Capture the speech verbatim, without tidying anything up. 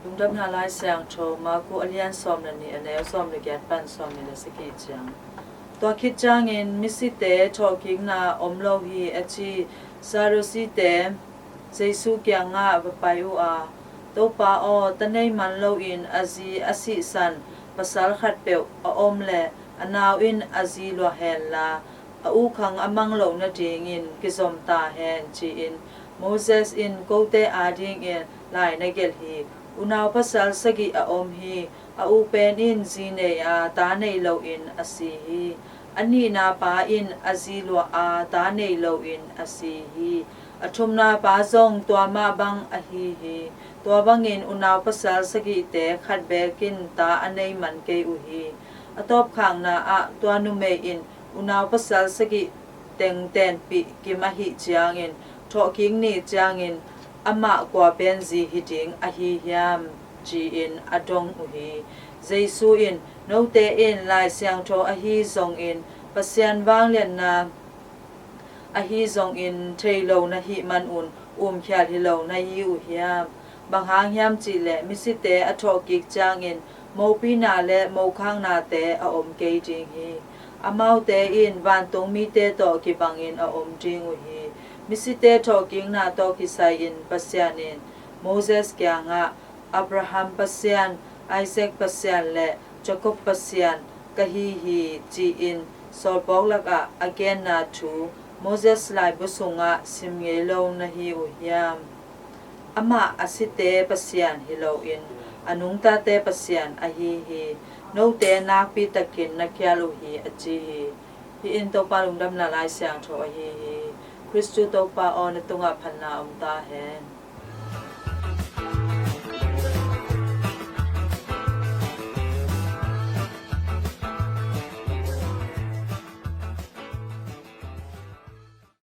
Lungdamna Lai Siangtho, Marku a lian sawm le nih, a neu sawm le giat pan sawm nih le sagih ciang. Tua khit ciangin misite thawhkikna om lo hi a ci Sadusite Jesu kiangah va pai uh a, Topa aw, ta nei man loin a zi a sihsan pasal khatpeuh a om le a nau in a zi luah henla, a ukhang a mang loh nadingin kizom ta hen, ci-in Moses in kote adingin lai na gelh hi. Unau pasal sagih a om hi. A u pen in zi nei a ta nei loin a si hi. A nihna pa in a zi luah a ta nei loin a si hi. A thumna pa zong tua mah bang ahi hi. Tua bangin unau pasal sagihte khat bekin ta a nei man kei uh hi. A tawpkhakna ah tua numei in unau pasal sagih teng tenpih kim ahih ciangin, thawhkik ni ciangin amah kua pen zi hi ding ahi hiam, ci-in a dong uh hi. Jesu in, Note in Lai Siangtho ahi zongin, Pasian vangliatna ahi zongin thei lo na hih manun umkhial hi lo na hi uh hiam? Bang hang hiam cihleh misite a thawhkik ciangin mopina le mokhaknate a om kei ding hi. Amaute in vantung mite tawh kibangin a om ding uh hi. Misite thawhkikna tawh kisai-in Pasian in Moses kiangah, Abraham Pasian, Isaac Pasian le Jacob Pasian ka hi hi, ci-in sawlpawk lakah a genna thu Moses laibu sungah sim ngei lo na hi uh hiam? Amah a site Pasian hi loin a nungtate Pasian ahi hi. Note nakpi takin na khial uh hi, a ci hi. Hih in Topa Lungdamna Lai Siangtho ahi hi. Khristu Topa aw, na tungah phatna om ta hen.